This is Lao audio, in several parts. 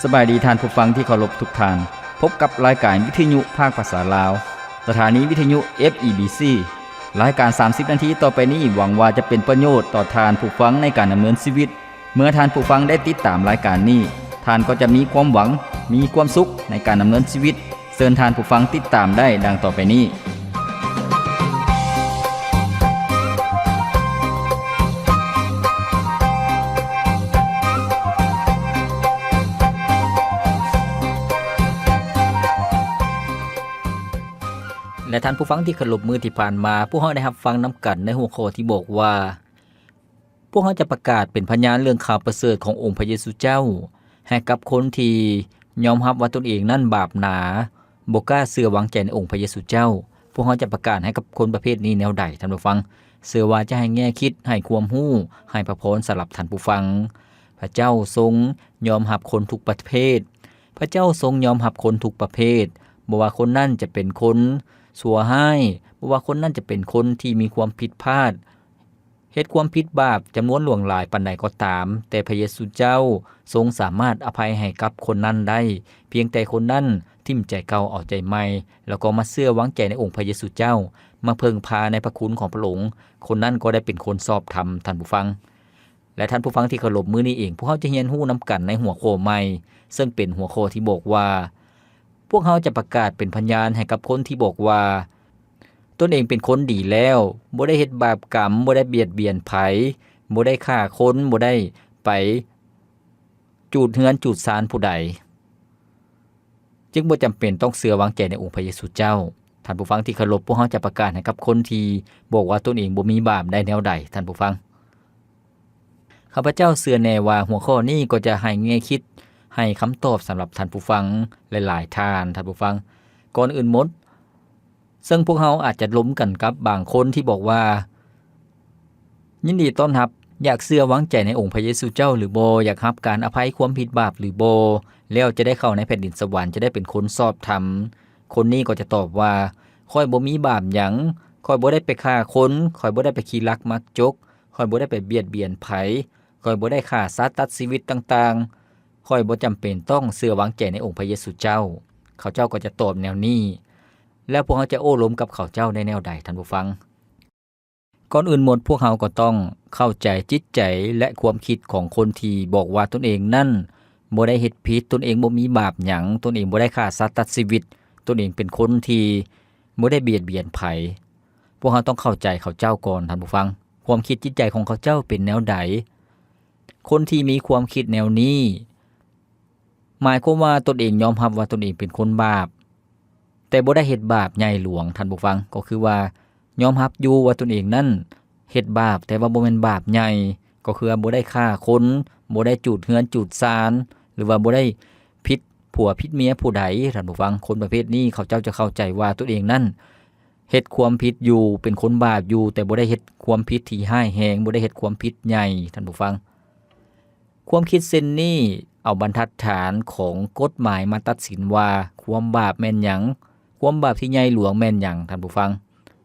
ສະບາຍດີທ່ານຜູ້ຟັງທີ່ເຄົາລົບທຸກທ່ານ. ພົບກັບລາຍການວິທະຍຸພາກພາສາລາວ, ສະຖານີວິທະຍຸ ເອັຟ ອີ ບີ ຊີ. ລາຍການສາມສິບນາທີຕໍ່ໄປນີ້ ຫວັງວ່າຈະເປັນປະໂຫຍດຕໍ່ທ່ານຜູ້ຟັງໃນການດຳເນີນຊີວິດ. ເມື່ອທ່ານຜູ້ຟັງໄດ້ຕິດຕາມລາຍການນີ້, ທ່ານກໍຈະມີຄວາມຫວັງ, ມີຄວາມສຸກໃນການດຳເນີນຊີວິດ. ເຊີນທ່ານຜູ້ຟັງຕິດຕາມໄດ້ດັ່ງຕໍ່ໄປນີ້. ແລະ ທ່ານຜູ້ຟັງທີ່ເຄົາລົບ, ມື້ທີ່ຜ່ານມາ ພວກເຮົາໄດ້ຮັບຟັງນຳກັນໃນຫົວຂໍ້ທີ່ບອກວ່າ ພວກເຮົາຈະປະກາດເປັນພະຍານເລື່ອງຂ່າວປະເສີດຂອງອົງພະເຢຊູເຈົ້າ ໃຫ້ກັບຄົນທີ່ຍອມຮັບວ່າຕົນເອງນັ້ນບາບໜາ, ບໍ່ກ້າເຊື່ອວາງໃຈໃນອົງພະເຢຊູເຈົ້າ. ພວກເຮົາຈະປະກາດໃຫ້ກັບຄົນປະເພດນີ້ແນວໃດ, ທ່ານຜູ້ຟັງ? ເຊື່ອວ່າຈະໃຫ້ແງ່ຄິດ, ໃຫ້ຄວາມຮູ້, ໃຫ້ພະພອນສຳລັບທ່ານຜູ້ຟັງ. ພະເຈົ້າຊົງຍອມຮັບຄົນທຸກປະເພດ. ພະເຈົ້າຊົງຍອມຮັບຄົນທຸກປະເພດ, ບໍ່ວ່າຄົນນັ້ນຈະເປັນຄົນຊົ່ວຮ້າຍ, ບໍ່ວ່າຄົນນັ້ນຈະເປັນຄົນທີ່ມີຄວາມຜິດພາດ, ເຮັດຄວາມຜິດບາບຈຳນວນຫຼວງຫຼາຍປານໃດກໍຕາມ, ແຕ່ພະເຢຊູເຈົ້າຊົງສາມາດອະໄພໃຫ້ກັບຄົນນັ້ນໄດ້, ພຽງແຕ່ຄົນນັ້ນຖິ້ມໃຈເກົ່າເອົາໃຈໃໝ່, ແລ້ວກໍມາເຊື່ອວາງໃຈໃນອົງພະເຢຊູເຈົ້າ, ມາເພິ່ງພາໃນພະຄຸນຂອງພະອົງ, ຄົນນັ້ນກໍໄດ້ເປັນຄົນຊອບທຳ, ທ່ານຜູ້ຟັງ. ແລະ ທ່ານຜູ້ຟັງທີ່ເຄົາລົບ, ມື້ນີ້ເອງ ພວກເຮົາຈະຮຽນຮູ້ນຳກັນໃນຫົວຂໍ້ໃໝ່, ເຊິ່ງເປັນຫົວຂໍ້ທີ່ບອກວ່າ ພວກເຮົາຈະປະກາດເປັນພະຍານໃຫ້ກັບຄົນທີ່ບອກວ່າ ຕົນເອງເປັນຄົນດີແລ້ວ, ບໍ່ໄດ້ເຮັດບາບກຳ, ບໍ່ໄດ້ບຽດບຽນໃຜ, ບໍ່ໄດ້ຂ້າຄົນ, ບໍ່ໄດ້ໄປຈູດເຮືອນຈູດຊານຜູ້ໃດ, ຈຶ່ງບໍ່ຈຳເປັນຕ້ອງເຊື່ອວາງໃຈໃນອົງພະເຢຊູເຈົ້າ. ທ່ານຜູ້ຟັງທີ່ເຄົາລົບ, ພວກເຮົາຈະປະກາດໃຫ້ກັບຄົນທີ່ບອກວ່າຕົນເອງບໍ່ມີບາບໄດ້ແນວໃດ, ທ່ານຜູ້ຟັງ? ຂ້າພະເຈົ້າເຊື່ອແນ່ວ່າຫົວຂໍ້ນີ້ກໍຈະໃຫ້ແງ່ຄິດ, ໃຫ້ຄຳຕອບສຳລັບທ່ານຜູ້ຟັງຫຼາຍໆທ່ານ, ທ່ານຜູ້ຟັງ. ກ່ອນອື່ນໝົດ, ເຊິ່ງພວກເຮົາອາດຈະລົມກັນກັບບາງຄົນທີ່ບອກວ່າ ຍິນດີຕ້ອນຮັບ, ຢາກເຊື່ອວາງໃຈໃນອົງພະເຢຊູເຈົ້າຫຼືບໍ່, ຢາກຮັບການອະໄພຄວາມຜິດບາບຫຼືບໍ່, ແລ້ວຈະໄດ້ເຂົ້າໃນແຜ່ນດິນສະຫວັນ, ຈະໄດ້ເປັນຄົນຊອບທຳ. ຄົນນີ້ກໍຈະຕອບວ່າ ຂ້ອຍບໍ່ມີບາບຫຍັງ, ຂ້ອຍບໍ່ໄດ້ໄປຂ້າຄົນ, ຂ້ອຍບໍ່ໄດ້ໄປຂີ້ລັກມັກຈົກ, ຂ້ອຍບໍ່ໄດ້ໄປບຽດບຽນໃຜ, ຂ້ອຍບໍ່ໄດ້ຂ້າສັດຕັດຊີວິດຕ່າງໆ, ຂ້ອຍບໍ່ຈຳເປັນຕ້ອງເຊື່ອວາງໃຈໃນອົງພະເຢຊູເຈົ້າ. ເຂົາເຈົ້າກໍຈະຕອບແນວນີ້, ແລ້ວພວກເຮົາຈະໂອ້ລົມກັບເຂົາເຈົ້າໄດ້ແນວໃດ, ທ່ານຜູ້ຟັງ? ກ່ອນອື່ນໝົດ, ພວກເຮົາກໍຕ້ອງເຂົ້າໃຈຈິດໃຈ ແລະ ຄວາມຄິດຂອງຄົນທີ່ບອກວ່າຕົນເອງນັ້ນບໍ່ໄດ້ເຮັດຜິດ, ຕົນເອງບໍ່ມີບາບຫຍັງ, ຕົນເອງບໍ່ໄດ້ຂ້າສັດຕັດຊີວິດ, ຕົນເອງເປັນຄົນທີ່ບໍ່ໄດ້ບຽດບຽນໃຜ. ພວກເຮົາຕ້ອງເຂົ້າໃຈເຂົາເຈົ້າກ່ອນ, ທ່ານຜູ້ຟັງ. ຄວາມຄິດຈິດໃຈຂອງເຂົາເຈົ້າເປັນແນວໃດ? ຄົນທີ່ມີຄວາມຄິດແນວນີ້ ໝາຍຄວາມວ່າຕົນເອງຍອມຮັບວ່າຕົນເອງເປັນຄົນບາບ, ແຕ່ບໍ່ໄດ້ເຮັດບາບໃຫຍ່ຫຼວງ, ທ່ານຜູ້ຟັງ. ກໍຄືວ່າຍອມຮັບຢູ່ວ່າຕົນເອງນັ້ນເຮັດບາບ, ແຕ່ວ່າບໍ່ແມ່ນບາບໃຫຍ່, ກໍຄືວ່າບໍ່ໄດ້ຂ້າຄົນ, ບໍ່ໄດ້ຈູດເຮືອນຈູດຊານ, ຫຼືວ່າບໍ່ໄດ້ຜິດຜົວຜິດເມຍຜູ້ໃດ, ທ່ານຜູ້ຟັງ. ຄົນປະເພດນີ້ເຂົາເຈົ້າຈະເຂົ້າໃຈວ່າຕົນເອງນັ້ນເຮັດຄວາມຜິດຢູ່, ເປັນຄົນບາບຢູ່, ແຕ່ບໍ່ໄດ້ເຮັດຄວາມຜິດທີ່ຮ້າຍແຮງ, ບໍ່ໄດ້ເຮັດຄວາມຜິດໃຫຍ່, ທ່ານຜູ້ຟັງ. ຄວາມຄິດເຊັ່ນນີ້ເອົາບັນທັດຖານຂອງກົດໝາຍມາຕັດສິນວ່າຄວາມບາບແມ່ນຫຍັງ, ຄວາມບາບທີ່ໃຫຍ່ຫຼວງແມ່ນຫຍັງ, ທ່ານຜູ້ຟັງ.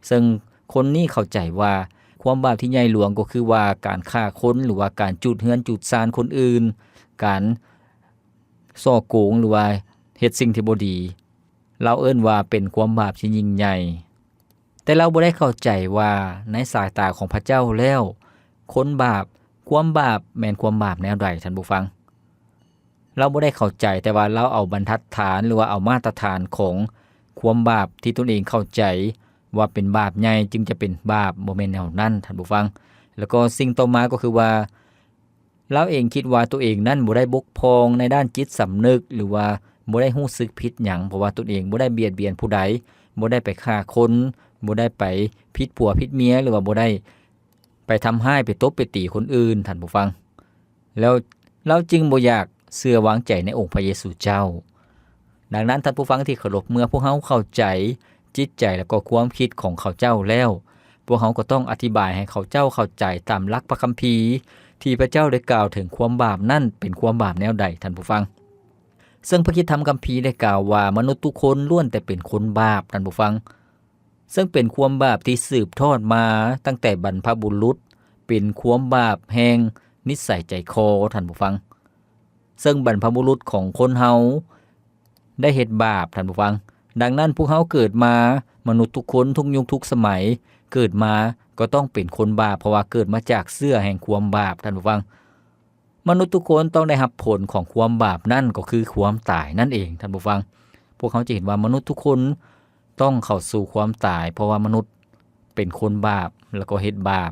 ເຊິ່ງຄົນນີ້ເຂົ້າໃຈວ່າຄວາມບາບທີ່ໃຫຍ່ຫຼວງກໍຄືວ່າການຂ້າຄົນ ຫຼືວ່າການຈູດເຮືອນຈູດຊານຄົນອື່ນ, ການສໍ້ໂກງ ຫຼືວ່າເຮັດສິ່ງທີ່ບໍ່ດີ. ລາວເອີ້ນວ່າເປັນຄວາມບາບທີ່ຍິ່ງໃຫຍ່. ແຕ່ລາວບໍ່ໄດ້ເຂົ້າໃຈວ່າໃນສາຍຕາຂອງພະເຈົ້າແລ້ວ, ຄົນບາບ, ຄວາມບາບແມ່ນຄວາມບາບແນວໃດ, ທ່ານຜູ້ຟັງ? ລາວບໍ່ໄດ້ເຂົ້າໃຈ, ແຕ່ວ່າລາວເອົາບັນທັດຖານ ຫຼືວ່າເອົາມາດຕະຖານຂອງຄວາມບາບທີ່ຕົນເອງເຂົ້າໃຈວ່າເປັນບາບໃຫຍ່ຈຶ່ງຈະເປັນບາບ, ບໍ່ແມ່ນແນວນັ້ນ, ທ່ານຜູ້ຟັງ. ແລ້ວກໍສິ່ງຕໍ່ມາກໍຄືວ່າ ລາວເອງຄິດວ່າຕົວເອງນັ້ນບໍ່ໄດ້ບົກຜ່ອງໃນດ້ານຈິດສຳນຶກ ຫຼືວ່າບໍ່ໄດ້ຮູ້ສຶກຜິດຫຍັງ, ເພາະວ່າຕົນເອງບໍ່ໄດ້ບຽດບຽນຜູ້ໃດ, ບໍ່ໄດ້ໄປຂ້າຄົນ, ບໍ່ໄດ້ໄປຜິດຜົວຜິດເມຍ ຫຼືວ່າບໍ່ໄດ້ໄປທຳຮ້າຍ, ໄປຕົບໄປຕີຄົນອື່ນ, ທ່ານຜູ້ຟັງ. ແລ້ວລາວຈຶ່ງບໍ່ຢາກເຊື່ອວາງໃຈໃນອົງພະເຢຊູເຈົ້າ. ດັ່ງນັ້ນ, ທ່ານຜູ້ຟັງທີ່ເຄົາລົບ, ເມື່ອພວກເຮົາເຂົ້າໃຈຈິດໃຈ ແລະ ກໍຄວາມຄິດຂອງເຂົາເຈົ້າແລ້ວ, ພວກເຮົາກໍຕ້ອງອະທິບາຍໃຫ້ເຂົາເຈົ້າເຂົ້າໃຈຕາມຫຼັກພະຄຳພີ ທີ່ພະເຈົ້າໄດ້ກ່າວເຖິງຄວາມບາບນັ້ນເປັນຄວາມບາບແນວໃດ, ທ່ານຜູ້ຟັງ. ເຊິ່ງພະຄຣິສຕະທຳຄຳພີໄດ້ກ່າວວ່າ ມະນຸດທຸກຄົນລ້ວນແຕ່ເປັນຄົນບາບ, ທ່ານຜູ້ຟັງ. ເຊິ່ງເປັນຄວາມບາບທີ່ສືບທອດມາຕັ້ງແຕ່ບັນພະບຸລຸດ, ເປັນຄວາມບາບແຫ່ງນິດໄສໃຈຄໍ, ທ່ານຜູ້ຟັງ. ເຊິ່ງບັນພະບຸລຸດຂອງຄົນເຮົາໄດ້ເຮັດບາບ, ທ່ານຜູ້ຟັງ. ດັ່ງນັ້ນ, ພວກເຮົາເກີດມາ, ມະນຸດທຸກຄົນ, ທຸກຍຸກ, ທຸກສະໄໝ, ເກີດມາກໍຕ້ອງເປັນຄົນບາບ, ເພາະວ່າເກີດມາຈາກເຊື້ອແຫ່ງຄວາມບາບ, ທ່ານຜູ້ຟັງ. ມະນຸດທຸກຄົນຕ້ອງໄດ້ຮັບຜົນຂອງຄວາມບາບ, ນັ້ນກໍຄືຄວາມຕາຍນັ້ນເອງ, ທ່ານຜູ້ຟັງ. ພວກເຮົາຈະເຫັນວ່າມະນຸດທຸກຄົນຕ້ອງເຂົ້າສູ່ຄວາມຕາຍ, ເພາະວ່າມະນຸດເປັນຄົນບາບ ແລ້ວກໍເຮັດບາບ.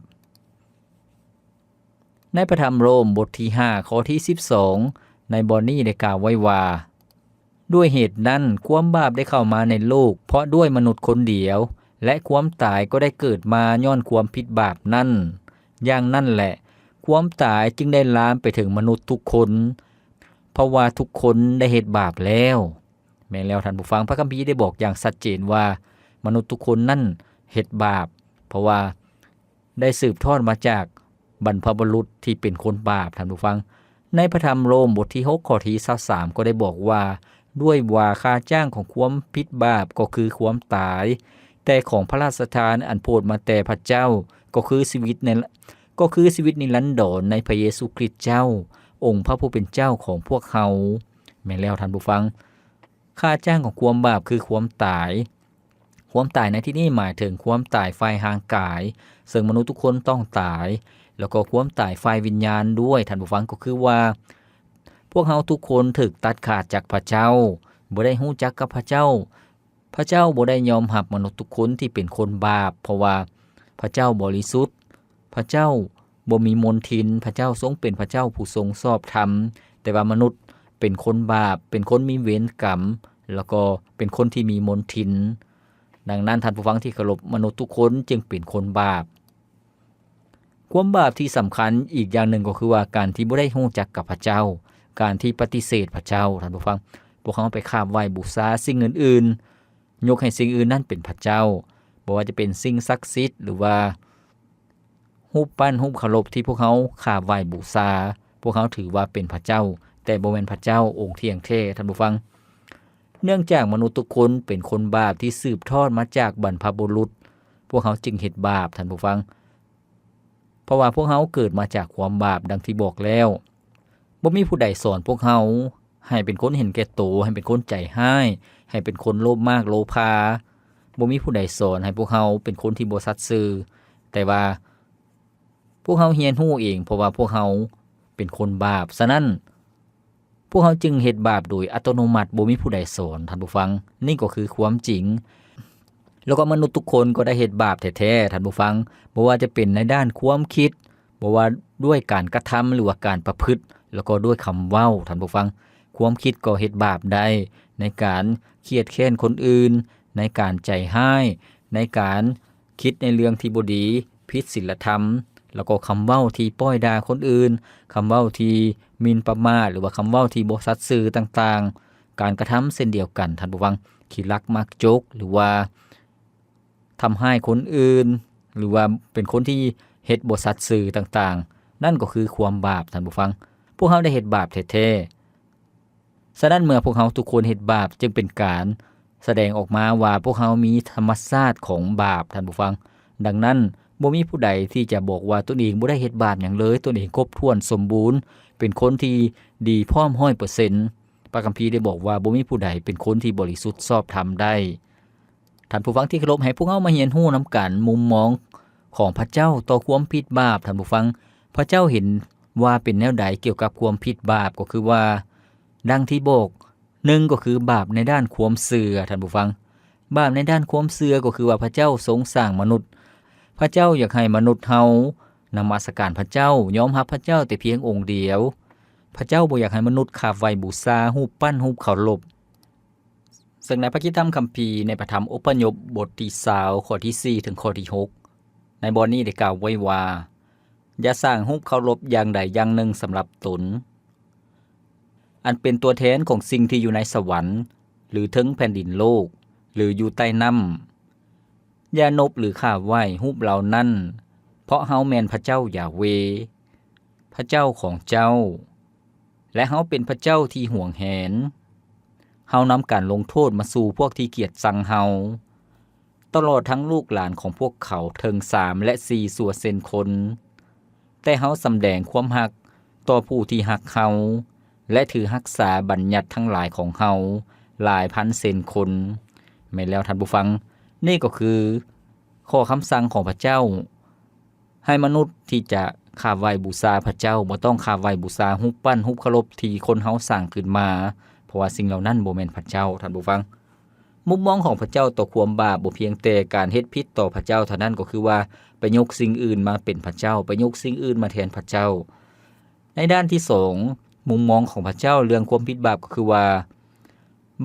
ໃນພະທຳໂຣມບົດທີຫ້າ ຂໍ້ທີສິບສອງ ໃນບ່ອນນີ້ໄດ້ກ່າວໄວ້ວ່າ, ດ້ວຍເຫດນັ້ນ, ຄວາມບາບໄດ້ເຂົ້າມາໃນໂລກ ເພາະດ້ວຍມະນຸດຄົນດຽວ, ແລະ ຄວາມຕາຍກໍໄດ້ເກີດມາຍ້ອນຄວາມຜິດບາບນັ້ນ. ຢ່າງນັ້ນແຫຼະ, ຄວາມຕາຍຈຶ່ງໄດ້ລາມໄປເຖິງມະນຸດທຸກຄົນ, ເພາະວ່າທຸກຄົນໄດ້ເຮັດບາບແລ້ວ. ແມ່ນແລ້ວທ່ານຜູ້ຟັງ, ພະຄຳພີໄດ້ບອກຢ່າງຊັດເຈນວ່າ ມະນຸດທຸກຄົນນັ້ນເຮັດບາບ, ເພາະວ່າໄດ້ສືບທອດມາຈາກບັນພະບຸລຸດທີ່ເປັນຄົນບາບ, ທ່ານຜູ້ຟັງ. ໃນພະທຳໂຣມບົດທີຫົກ ຂໍ້ທີຊາວສາມ ກໍໄດ້ບອກວ່າ, ດ້ວຍວ່າຄ່າຈ້າງຂອງຄວາມຜິດບາບກໍຄືຄວາມຕາຍ, ແຕ່ຂອງພະລາຊະທານອັນໂຜດມາແຕ່ພະເຈົ້າກໍຄືຊີວິດໃນ ກໍຄືຊີວິດນິລັນດອນໃນພະເຢຊູຄຣິດເຈົ້າ, ອົງພະຜູ້ເປັນເຈົ້າຂອງພວກເຮົາ. ແມ່ນແລ້ວທ່ານຜູ້ຟັງ, ຄ່າຈ້າງຂອງຄວາມບາບຄືຄວາມຕາຍ. ຄວາມຕາຍໃນທີ່ນີ້ໝາຍເຖິງຄວາມຕາຍຝ່າຍຮ່າງກາຍ, ເຊິ່ງມະນຸດທຸກຄົນຕ້ອງຕາຍ, ແລ້ວກໍຄວາມຕາຍຝ່າຍວິນຍານດ້ວຍ, ທ່ານຜູ້ຟັງ, ກໍຄືວ່າ ພວກເຮົາທຸກຄົນຖືກຕັດຂາດຈາກພະເຈົ້າ, ບໍ່ໄດ້ຮູ້ຈັກກັບພະເຈົ້າ. ພະເຈົ້າບໍ່ໄດ້ຍອມຮັບມະນຸດທຸກຄົນທີ່ເປັນຄົນບາບ, ເພາະວ່າພະເຈົ້າບໍລິສຸດ, ພະເຈົ້າບໍ່ມີມົນທິນ, ພະເຈົ້າຊົງເປັນພະເຈົ້າຜູ້ຊົງຊອບທຳ, ແຕ່ວ່າມະນຸດເປັນຄົນບາບ, ເປັນຄົນມີເວນກຳ, ແລ້ວກໍເປັນຄົນທີ່ມີມົນທິນ. ດັ່ງນັ້ນ, ທ່ານຜູ້ຟັງທີ່ເຄົາລົບ, ມະນຸດທຸກຄົນຈຶ່ງເປັນຄົນບາບ. ຄວາມບາບທີ່ສຳຄັນອີກຢ່າງໜຶ່ງກໍຄືວ່າ ການທີ່ບໍ່ໄດ້ຮູ້ຈັກກັບພະເຈົ້າ, ການທີ່ປະຕິເສດພະເຈົ້າ, ທ່ານຜູ້ຟັງ, ພວກເຮົາໄປຂາບໄຫວ້ບູຊາສິ່ງອື່ນໆ, ຍົກໃຫ້ສິ່ງອື່ນນັ້ນເປັນພະເຈົ້າ, ບໍ່ວ່າຈະເປັນສິ່ງສັກສິດ ຫຼືວ່າຮູບປັ້ນ, ຮູບເຄົາລົບທີ່ພວກເຮົາຂາບໄຫວ້ບູຊາ, ພວກເຮົາຖືວ່າເປັນພະເຈົ້າ, ແຕ່ບໍ່ແມ່ນພະເຈົ້າອົງທ່ຽງແທ້, ທ່ານຜູ້ຟັງ. ເນື່ອງຈາກມະນຸດທຸກຄົນເປັນຄົນບາບທີ່ສືບທອດມາຈາກບັນພະບຸລຸດ, ພວກເຮົາຈຶ່ງເຮັດບາບ, ທ່ານຜູ້ຟັງ. ເພາະວ່າພວກເຮົາເກີດມາຈາກຄວາມບາບ, ດັ່ງທີ່ບອກແລ້ວ. ບໍ່ມີຜູ້ໃດສອນພວກເຮົາໃຫ້ເປັນຄົນເຫັນແກ່ໂຕ, ໃຫ້ເປັນຄົນໃຈຮ້າຍ, ໃຫ້ເປັນຄົນໂລບມາກໂລພາ. ບໍ່ມີຜູ້ໃດສອນໃຫ້ພວກເຮົາເປັນຄົນທີ່ບໍ່ສັດຊື່, ແຕ່ວ່າພວກເຮົາຮຽນຮູ້ເອງ, ເພາະວ່າພວກເຮົາເປັນຄົນບາບ. ສະນັ້ນ, ພວກເຮົາຈຶ່ງເຮັດບາບໂດຍອັດຕະໂນມັດ, ບໍ່ມີຜູ້ໃດສອນ, ທ່ານຜູ້ຟັງ. ນີ້ກໍຄືຄວາມຈິງ. ແລ້ວກໍມະນຸດທຸກຄົນກໍໄດ້ເຮັດບາບແທ້ໆ, ທ່ານຜູ້ຟັງ. ບໍ່ວ່າຈະເປັນໃນດ້ານຄວາມຄິດ, ບໍ່ວ່າດ້ວຍການກະທຳ ຫຼືວ່າການປະພຶດ, ແລ້ວກໍດ້ວຍຄຳເວົ້າ, ທ່ານຜູ້ຟັງ. ຄວາມຄິດກໍເຮັດບາບໄດ້, ໃນການຄຽດແຄ້ນຄົນອື່ນ, ໃນການໃຈຮ້າຍ, ໃນການ ຄິດໃນເລື່ອງທີ່ບໍ່ດີ, ຜິດສິນລະທຳ, ແລ້ວກໍຄຳເວົ້າທີ່ປ້ອຍດ່າຄົນອື່ນ, ຄຳເວົ້າທີ່ໝິ່ນປະໝາດ ຫຼືວ່າຄຳເວົ້າທີ່ບໍ່ສັດຊື່ຕ່າງໆ, ການກະທຳເຊັ່ນດຽວກັນ, ທ່ານຜູ້ຟັງ, ຂີ້ລັກມັກຈົກ ຫຼືວ່າທຳຮ້າຍຄົນອື່ນ ຫຼືວ່າເປັນຄົນທີ່ເຮັດບໍ່ສັດຊື່ຕ່າງໆ, ນັ້ນກໍຄືຄວາມບາບ, ທ່ານຜູ້ຟັງ. ພວກເຮົາໄດ້ເຮັດບາບແທ້ໆ. ສະນັ້ນເມື່ອພວກເຮົາທຸກຄົນເຮັດບາບ, ຈຶ່ງເປັນການສະແດງອອກມາວ່າພວກເຮົາມີທຳມະຊາດຂອງບາບ, ທ່ານຜູ້ຟັງ. ດັ່ງນັ້ນ, ບໍ່ມີຜູ້ໃດທີ່ຈະບອກວ່າຕົນເອງບໍ່ໄດ້ເຮັດບາບຫຍັງເລີຍ, ຕົນເອງຄົບຖ້ວນສົມບູນ, ເປັນຄົນທີ່ດີພ້ອມຮ້ອຍເປີເຊັນ. ພະຄຳພີໄດ້ບອກວ່າບໍ່ມີຜູ້ໃດເປັນຄົນທີ່ບໍລິສຸດຊອບທຳໄດ້. ທ່ານຜູ້ຟັງທີ່ເຄົາລົບ, ໃຫ້ພວກເຮົາມາຮຽນຮູ້ນຳກັນມຸມມອງຂອງພະເຈົ້າຕໍ່ຄວາມຜິດບາບ, ທ່ານຜູ້ຟັງ. ພະເຈົ້າເຫັນວ່າເປັນແນວໃດກ່ຽວກັບຄວາມຜິດບາບ? ກໍຄືວ່າ ດັ່ງທີ່ບອກ, ໜຶ່ງກໍຄືບາບໃນດ້ານຄວາມເຊື່ອ, ທ່ານຜູ້ຟັງ. ບາບໃນດ້ານຄວາມເຊື່ອກໍຄືວ່າພະເຈົ້າຊົງສ້າງມະນຸດ. ພະເຈົ້າຢາກໃຫ້ມະນຸດເຮົານະມັດສະການພະເຈົ້າ, ຍອມຮັບພະເຈົ້າແຕ່ພຽງອົງດຽວ. ພະເຈົ້າບໍ່ຢາກໃຫ້ມະນຸດຂາບໄຫວ້ບູຊາຮູບປັ້ນ, ຮູບເຄົາລົບ. ເຊິ່ງໃນພະຄຣິສຕະທຳຄຳພີ, ໃນພະທຳອົບພະຍົບບົດທີຊາວ ຂໍ້ທີສີ່ ເຖິງຂໍ້ທີຫົກ ໃນບ່ອນນີ້ໄດ້ກ່າວໄວ້ວ່າ, ຢ່າສ້າງຮູບເຄົາລົບຢ່າງໃດຢ່າງໜຶ່ງສຳລັບຕົນ, ອັນເປັນຕົວແທນຂອງສິ່ງທີ່ຢູ່ໃນສະຫວັນ ຫຼື ເທິງແຜ່ນດິນໂລກ ຫຼື ຢູ່ໃຕ້ນ້ຳ. ຢ່ານົບ ຫຼື ຂາບໄຫວ້ຮູບເຫຼົ່ານັ້ນ, ເພາະເຮົາແມ່ນພະເຈົ້າຢາເວ, ພະເຈົ້າຂອງເຈົ້າ, ແລະ ເຮົາເປັນພະເຈົ້າທີ່ຫວງແຫນ. ເຮົານຳການລົງໂທດມາສູ່ພວກທີ່ກຽດຊັງເຮົາ, ຕະຫຼອດທັງລູກຫຼານຂອງພວກເຂົາເຖິງສາມ ແລະ ສີ່ຊົ່ວເຊັນຄົນ. ແຕ່ເຮົາສຳແດງຄວາມຮັກຕໍ່ຜູ້ທີ່ຮັກເຮົາ, ແລະ ຖືຮັກສາບັນຍັດທັງຫຼາຍຂອງເຮົາຫຼາຍພັນເຊັ່ນຄົນ. ແມ່ນແລ້ວທ່ານຜູ້ຟັງ, ນີ້ກໍຄືຂໍ້ຄຳສັ່ງຂອງພະເຈົ້າ ໃຫ້ມະນຸດທີ່ຈະຂາບໄຫວ້ບູຊາພະເຈົ້າ ບໍ່ຕ້ອງຂາບໄຫວ້ບູຊາຮູບປັ້ນຮູບເຄົາລົບທີ່ຄົນເຮົາສ້າງຂຶ້ນມາ, ເພາະວ່າສິ່ງເຫຼົ່ານັ້ນບໍ່ແມ່ນພະເຈົ້າ, ທ່ານຜູ້ຟັງ. ມຸມມອງຂອງພະເຈົ້າຕໍ່ຄວາມບາບບໍ່ພຽງແຕ່ການເຮັດຜິດຕໍ່ພະເຈົ້າເທົ່ານັ້ນ, ກໍຄືວ່າໄປຍົກສິ່ງອື່ນມາເປັນພະເຈົ້າ, ໄປຍົກສິ່ງອື່ນມາແທນພະເຈົ້າ. ໃນດ້ານທີສອງ, ມຸມມອງຂອງພະເຈົ້າເລື່ອງຄວາມຜິດບາບກໍຄືວ່າ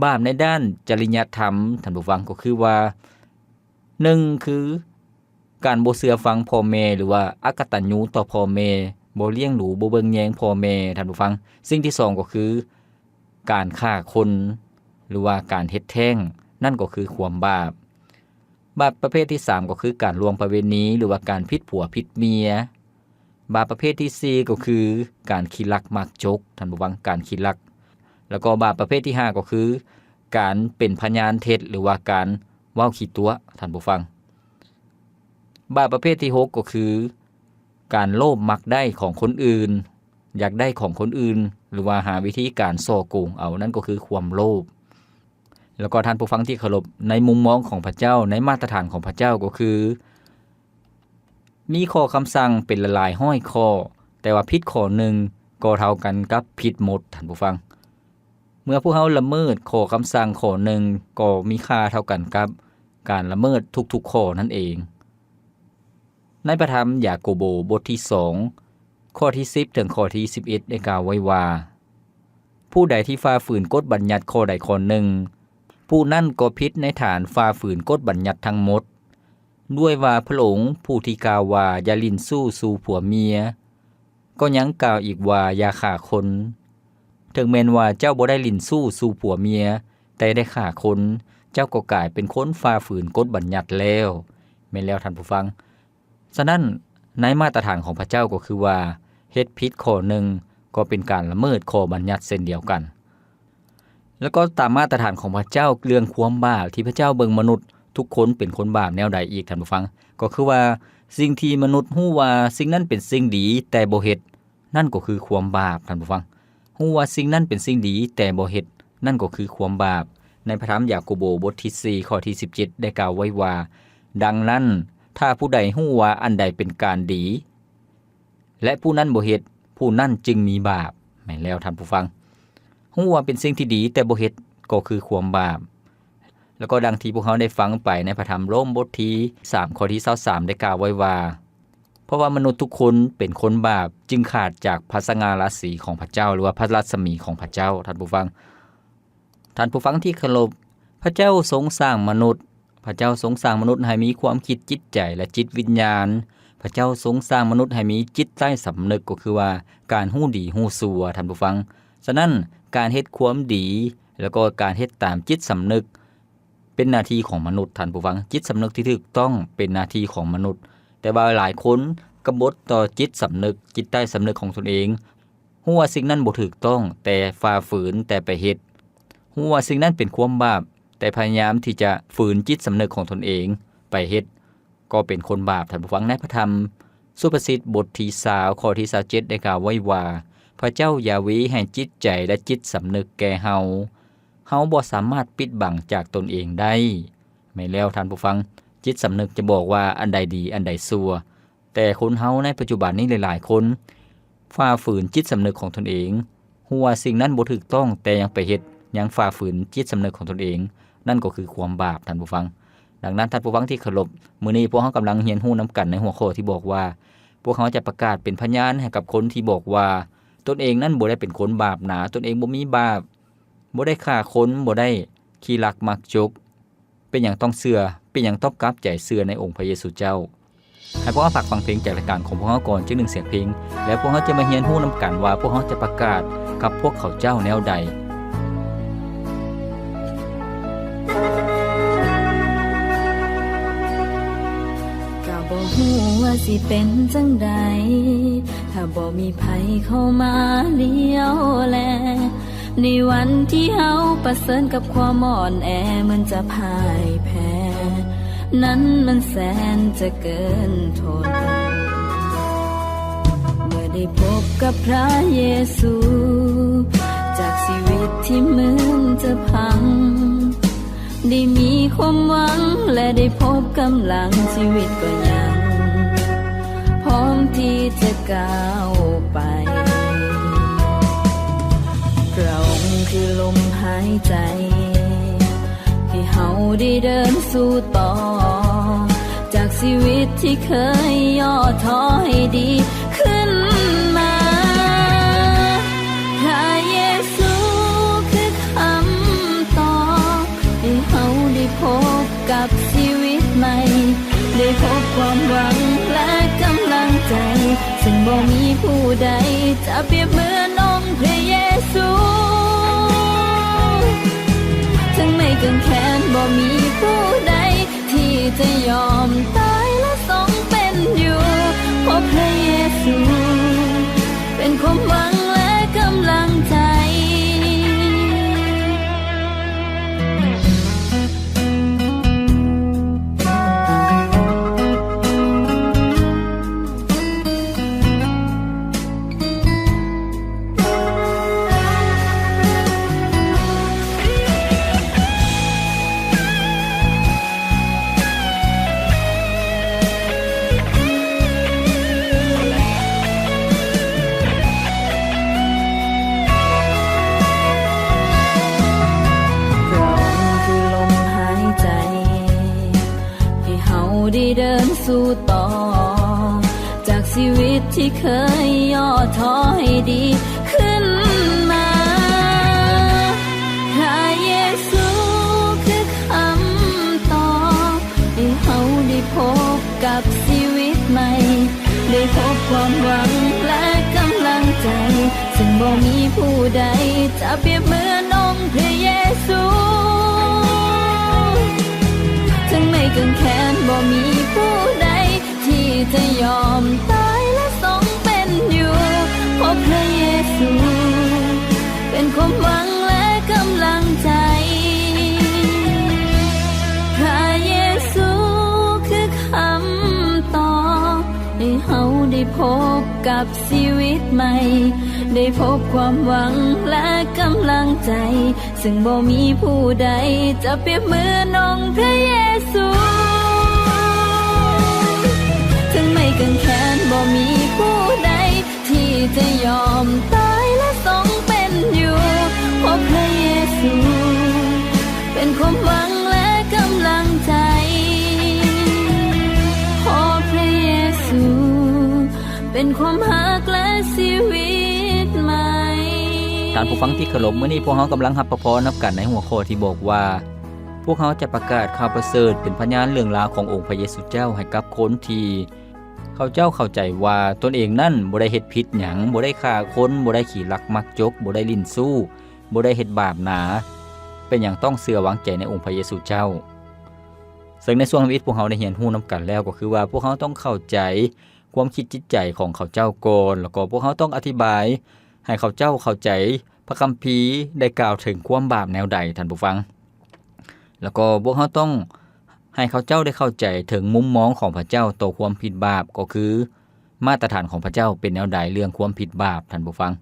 ບາບໃນດ້ານຈະລິຍະທຳ, ທ່ານຜູ້ຟັງ, ກໍຄືວ່າ ໜຶ່ງ ຄື ການບໍ່ເຊື່ອຟັງພໍ່ແມ່ ຫຼືວ່າອະກະຕັນຍູຕໍ່ພໍ່ແມ່, ບໍ່ລ້ຽງດູ, ບໍ່ເບິ່ງແຍງພໍ່ແມ່, ທ່ານຜູ້ຟັງ. ສິ່ງທີສອງກໍຄື ການຂ້າຄົນ ຫຼືວ່າການເຮັດແທ້ງ, ນັ້ນກໍຄືຄວາມບາບ. ບາບປະເພດທີສາມກໍຄືການລ່ວງປະເວນີ ຫຼືວ່າການຜິດຜົວຜິດເມຍ. ບາບປະເພດທີສີ່ກໍຄືການຂີ້ລັກມັກຈົກ, ທ່ານຜູ້ຟັງ, ການຂີ້ລັກ. ແລ້ວກໍບາບປະເພດທີຫ້າກໍຄືການເປັນພະຍານເທັດ ຫຼືວ່າການເວົ້າຂີ້ຕົວະ, ທ່ານຜູ້ຟັງ. ບາບປະເພດທີຫົກກໍຄືການໂລບມັກໄດ້ຂອງຄົນອື່ນ, ຢາກໄດ້ຂອງຄົນອື່ນ ຫຼືວ່າຫາວິທີການສໍ້ໂກງເອົາ, ນັ້ນກໍຄືຄວາມໂລບ. ແລ້ວກໍທ່ານຜູ້ຟັງທີ່ເຄົາລົບ, ໃນມຸມມອງຂອງພະເຈົ້າ, ໃນມາດຕະຖານຂອງພະເຈົ້າກໍຄື ມີຂໍ້ຄຳສັ່ງເປັນຫຼາຍໆຮ້ອຍຂໍ້, ແຕ່ວ່າຜິດຂໍ້ໜຶ່ງກໍເທົ່າກັນກັບຜິດໝົດ, ທ່ານຜູ້ຟັງ. ເມື່ອພວກເຮົາລະເມີດຂໍ້ຄຳສັ່ງຂໍ້ໜຶ່ງ, ກໍມີຄ່າເທົ່າກັນກັບການລະເມີດທຸກໆຂໍ້ນັ້ນເອງ. ໃນພະທຳຢາໂກໂບ ບົດທີສອງ ຂໍ້ທີສິບ ເຖິງຂໍ້ທີສິບເອັດ ໄດ້ກ່າວໄວ້ວ່າ, ຜູ້ໃດທີ່ຝ່າຝືນກົດບັນຍັດຂໍ້ໃດຂໍ້ໜຶ່ງ, ຜູ້ນັ້ນກໍຜິດໃນຖານຝ່າຝືນກົດບັນຍັດທັງໝົດ, ດ້ວຍວ່າພະອົງຜູ້ທີ່ກ່າວວ່າ ຢ່າຫຼິ້ນຊູ້ສູ່ຜົວເມຍ, ກໍຍັງກ່າວອີກວ່າ ຢ່າຂ້າຄົນ. ເຖິງແມ່ນວ່າເຈົ້າບໍ່ໄດ້ຫຼິ້ນຊູ້ສູ່ຜົວເມຍ, ແຕ່ໄດ້ຂ້າຄົນ, ເຈົ້າກໍກາຍເປັນຄົນຝ່າຝືນກົດບັນຍັດແລ້ວ. ແມ່ນແລ້ວທ່ານຜູ້ຟັງ. ສະນັ້ນ, ໃນມາດຕະຖານຂອງພະເຈົ້າກໍຄືວ່າ ເຮັດຜິດຂໍ້ໜຶ່ງກໍເປັນການລະເມີດຂໍ້ບັນຍັດເຊັ່ນດຽວກັນ. ແລ້ວກໍຕາມມາດຕະຖານຂອງພະເຈົ້າເລື່ອງຄວາມບາບທີ່ພະເຈົ້າເບິ່ງມະນຸດທຸກຄົນເປັນຄົນບາບແນວໃດອີກ, ທ່ານຜູ້ຟັງ? ກໍຄືວ່າ ສິ່ງທີ່ມະນຸດຮູ້ວ່າສິ່ງນັ້ນເປັນສິ່ງດີແຕ່ບໍ່ເຮັດ, ນັ້ນກໍຄືຄວາມບາບ, ທ່ານຜູ້ຟັງ. ຮູ້ວ່າສິ່ງນັ້ນເປັນສິ່ງດີແຕ່ບໍ່ເຮັດ, ນັ້ນກໍຄືຄວາມບາບ. ໃນພະທຳຢາໂກໂບ ບົດທີສີ່ ຂໍ້ທີສິບເຈັດ ໄດ້ກ່າວໄວ້ວ່າ, ດັ່ງນັ້ນ, ຖ້າຜູ້ໃດຮູ້ວ່າອັນໃດເປັນການດີ ແລະ ຜູ້ນັ້ນບໍ່ເຮັດ, ຜູ້ນັ້ນຈຶ່ງມີບາບ. ແມ່ນແລ້ວທ່ານຜູ້ຟັງ. ຮູ້ວ່າເປັນສິ່ງທີ່ດີແຕ່ບໍ່ເຮັດ ກໍຄືຄວາມບາບ. ແລ້ວກໍດັ່ງທີ່ພວກເຮົາໄດ້ຟັງໄປໃນພະທຳໂລມບົດທີສາມ ຂໍ້ທີຊາວສາມ ໄດ້ກ່າວໄວ້ວ່າ, ເພາະວ່າມະນຸດທຸກຄົນເປັນຄົນບາບ, ຈຶ່ງຂາດຈາກພະສະຫງ່າລາສີຂອງພະເຈົ້າ ຫຼືວ່າພະລັດສະໝີຂອງພະເຈົ້າ, ທ່ານຜູ້ຟັງ. ທ່ານຜູ້ຟັງທີ່ເຄົາລົບ, ພະເຈົ້າຊົງສ້າງມະນຸດ, ພະເຈົ້າຊົງສ້າງມະນຸດໃຫ້ມີຄວາມຄິດຈິດໃຈ ແລະ ຈິດວິນຍານ. ພະເຈົ້າຊົງສ້າງມະນຸດໃຫ້ມີຈິດໃຕ້ສຳນຶກ, ກໍຄືວ່າການຮູ້ດີຮູ້ຊົ່ວ, ທ່ານຜູ້ຟັງ. ສະນັ້ນ, ການເຮັດຄວາມດີ ແລ້ວກໍການເຮັດຕາມຈິດສຳນຶກ ເປັນໜ້າທີ່ຂອງມະນຸດ, ທ່ານຜູ້ຟັງ. ຈິດສຳນຶກທີ່ຖືກຕ້ອງເປັນໜ້າທີ່ຂອງມະນຸດ, ແຕ່ວ່າຫຼາຍຄົນກະບົດຕໍ່ຈິດສຳນຶກ, ຈິດໃຕ້ສຳນຶກຂອງຕົນເອງ. ຮູ້ວ່າສິ່ງນັ້ນບໍ່ຖືກຕ້ອງ, ແຕ່ຝ່າຝືນ, ແຕ່ໄປເຮັດ. ຮູ້ວ່າສິ່ງນັ້ນເປັນຄວາມບາບ, ແຕ່ພະຍາຍາມທີ່ຈະຝືນຈິດສຳນຶກຂອງຕົນເອງໄປເຮັດ, ກໍເປັນຄົນບາບ. ທ່ານຜູ້ຟັງ, ໃນພະທຳສຸພາສິດບົດທີຊາວ ຂໍ້ທີຊາວເຈັດ ໄດ້ກ່າວໄວ້ວ່າ, ພະເຈົ້າຢາເວໃຫ້ຈິດໃຈ ແລະ ຈິດສຳນຶກແກ່ເຮົາ. ເຮົາບໍ່ສາມາດປິດບັງຈາກຕົນເອງໄດ້. ແມ່ນແລ້ວທ່ານຜູ້ຟັງ, ຈິດສຳນຶກຈະບອກວ່າອັນໃດດີ, ອັນໃດຊົ່ວ. ແຕ່ຄົນເຮົາໃນປັດຈຸບັນນີ້ຫຼາຍໆຄົນ ຝ່າຝືນຈິດສຳນຶກຂອງຕົນເອງ, ຮູ້ວ່າສິ່ງນັ້ນບໍ່ຖືກຕ້ອງ, ແຕ່ຍັງໄປເຮັດ, ຍັງຝ່າຝືນຈິດສຳນຶກຂອງຕົນເອງ, ນັ້ນກໍຄືຄວາມບາບ, ທ່ານຜູ້ຟັງ. ດັ່ງນັ້ນ, ທ່ານຜູ້ຟັງທີ່ເຄົາລົບ, ມື້ນີ້ພວກເຮົາກຳລັງຮຽນຮູ້ນຳກັນໃນຫົວຂໍ້ທີ່ບອກວ່າ, ພວກເຮົາຈະປະກາດເປັນພະຍານໃຫ້ກັບຄົນທີ່ບອກວ່າ, ຕົນເອງນັ້ນບໍ່ໄດ້ເປັນຄົນບາບໜາ, ຕົນເອງບໍ່ມີບາບ, ບໍ່ໄດ້ຂ້າຄົນ, ບໍ່ໄດ້ຂີ້ລັກມັກຈົກ. ເປັນຫຍັງຕ້ອງເຊື່ອ? ເປັນຫຍັງຕ້ອງກັບໃຈເຊື່ອໃນອົງພະເຢຊູເຈົ້າ? ໃຫ້ພວກເຮົາພັກຟັງເພງຈາກລາຍການຂອງພວກເຮົາກ່ອນຈັກໜຶ່ງສຽງເພງ, ແລ້ວພວກເຮົາຈະມາຮຽນຮູ້ນຳກັນວ່າພວກເຮົາຈະປະກາດກັບພວກເຂົາເຈົ້າແນວໃດ. ກະບໍ່ຮູ້ວ່າຊິເປັນຈັ່ງໃດ ຖ້າບໍ່ມີໃຜເຂົ້າມາລ້ຽວແລ. ໃນວັນທີ່ເຮົາປະເຊີນກັບຄວາມອ່ອນແອ ເໝືອນຈະພ່າຍແພ້ ນັ້ນມັນແສນຈະເກີນທົນ. ເມື່ອໄດ້ພົບກັບພຣະເຢຊູ ຊີວິດທີ່ເໝືອນຈະພັງ ໄດ້ມີຄວາມຫວັງ ແລະ ໄດ້ພົບກຳລັງ. ຊີວິດກໍຍັງພ້ອມທີ່ຈະກ້າວໄປ. ພຣະອົງຄືລົມຫາຍໃຈ ໃຫ້ເຮົາໄດ້ເດີນສູ້ຕໍ່ ຈາກຊີວິດທີ່ເຄີຍຫຍໍ້ທໍ້ໃຫ້ດີຂຶ້ນມາ. ພຣະເຢຊູຄືຄຳຕອບ ໃຫ້ເຮົາໄດ້ພົບກັບຊີວິດໃໝ່ ໄດ້ພົບຄວາມຫວັງ ແລະ ກຳລັງໃຈ ເຊິ່ງບໍ່ມີຜູ້ໃດຈະປຽບເໝືອນອົງພຣະເຢຊູ. ເຖິງໄມ້ກາງແຂນ ບໍ່ມີຜູ້ໃດທີ່ຈະຍອມຕາຍ ແລະ ຊົງເປັນຢູ່. ເພາະພຣະເຢຊູເປັນຄວາມຫວັງ ແລະ ກຳລັງໃຈ. ພຣະອົງຄືລົມຫາຍໃຈ ໃຫ້ເຮົາໄດ້ເດີນສູ້ຕໍ່ ຈາກຊີວິດທີ່ເຄີຍຫຍໍ້ທໍ້ໃຫ້ດີຂຶ້ນມາ. ພຣະເຢຊູຄືຄຳຕອບ ໃຫ້ເຮົາໄດ້ພົບກັບຊີວິດໃໝ່ ໄດ້ພົບຄວາມຫວັງ ແລະ ກຳລັງໃຈ ເຊິ່ງບໍ່ມີຜູ້ໃດຈະປຽບເໝືອນອົງພຣະເຢຊູ. ເຖິງໄມ້ກາງແຂນ ບໍ່ມີຜູ້ໃດທີ່ຈະຍອມຕາຍ ແລະ ຊົງເປັນຢູ່. ເພາະພຣະເຢຊູເປັນຄວາມຫວັງ ແລະ ກຳລັງໃຈ. ພຣະເຢຊູຄືຄຳຕອບ ໃຫ້ເຮົາໄດ້ພົບກັບຊີວິດໃໝ່ ໄດ້ພົບຄວາມຫວັງ ແລະ ກຳລັງໃຈ ເຊິ່ງບໍ່ມີຜູ້ໃດຈະປຽບເໝືອນອົງພຣະເຢຊູ. ເຖິງໄມ້ກາງແຂນ ບໍ່ມີຜູ້ໃດ ທີ່ຈະຍອມຕາຍ ແລະ ຊົງເປັນຢູ່. ເພາະພຣະເຢຊູເປັນຄວາມຫວັງ ແລະ ກຳລັງໃຈ. ເພາະພຣະເຢຊູເປັນຄວາມຮັກ ແລະ ຊີວິດໃໝ່. ທ່ານຜູ້ຟັງທີ່ເຄົາລົບ, ມື້ນີ້ພວກເຮົາກຳລັງຮັບພະພອນນຳກັນໃນຫົວຂໍ້ທີ່ບອກວ່າ ພວກເຮົາຈະປະກາດຂ່າວປະເສີດເປັນພະຍານເລື່ອງລາວຂອງອົງພະເຢຊູເຈົ້າໃຫ້ກັບຄົນທີ່ ເຂົາເຈົ້າເຂົ້າໃຈວ່າຕົນເອງນັ້ນບໍ່ໄດ້ເຮັດຜິດຫຍັງ, ບໍ່ໄດ້ຂ້າຄົນ, ບໍ່ໄດ້ຂີ້ລັກມັກຈົກ, ບໍ່ໄດ້ຫຼິ້ນຊູ້, ບໍ່ໄດ້ເຮັດບາບໜາ, ເປັນຫຍັງຕ້ອງເຊື່ອວາງໃຈໃນອົງພະເຢຊູເຈົ້າ? ເຊິ່ງໃນຊ່ວງທຳອິດພວກເຮົາໄດ້ຮຽນຮູ້ນຳກັນແລ້ວ ກໍຄືວ່າພວກເຮົາຕ້ອງເຂົ້າໃຈຄວາມຄິດຈິດໃຈຂອງເຂົາເຈົ້າກ່ອນ, ແລ້ວກໍພວກເຮົາຕ້ອງອະທິບາຍໃຫ້ເຂົາເຈົ້າເຂົ້າໃຈ ພະຄຳພີໄດ້ກ່າວເຖິງຄວາມບາບແນວໃດ, ທ່ານຜູ້ຟັງ? ແລ້ວກໍພວກເຮົາຕ້ອງໃຫ້ເຂົາເຈົ້າໄດ້ເຂົ້າໃຈເຖິງມຸມມອງຂອງພະເຈົ້າຕໍ່ຄວາມຜິດບາບ, ກໍຄືມາດຕະຖານຂອງພະເຈົ້າເປັນແນວໃດເລື່ອງຄວາມຜິດບາບ, ທ່ານຜູ້ຟັງ.